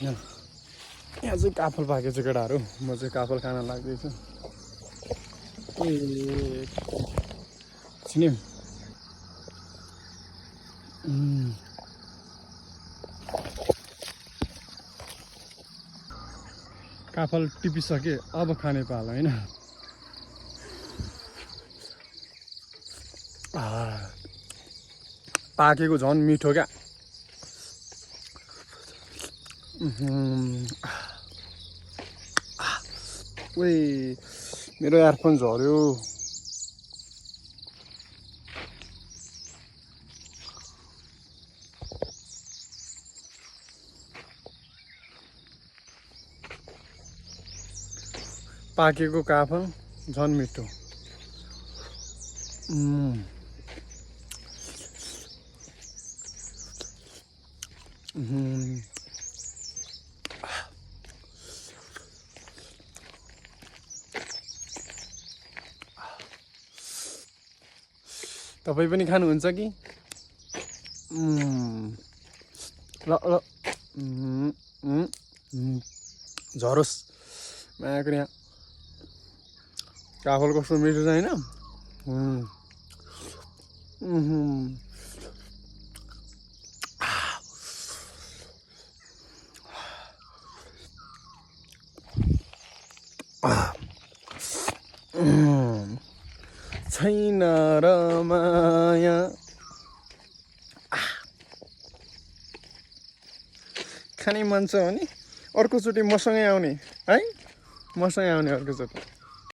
यहाँ चाहिँ काफल पाकेको छ केटाहरू म चाहिँ काफल खान लाग्दैछु ए छिन्यौ काफल टिपिसके अब खाने पालो हैन पाकेको झन् मिठो क्या ओइ मेरो एयरफोन झर्यो पाकेको काफल झन् मिठो तपाईँ पनि खानुहुन्छ कि ल ल झरोस् मायाको यहाँ काफल कस्तो मिठो छ होइन छैन र माया खाने मन छ भने अर्कोचोटि मसँगै आउने है मसँगै आउने अर्कोचोटि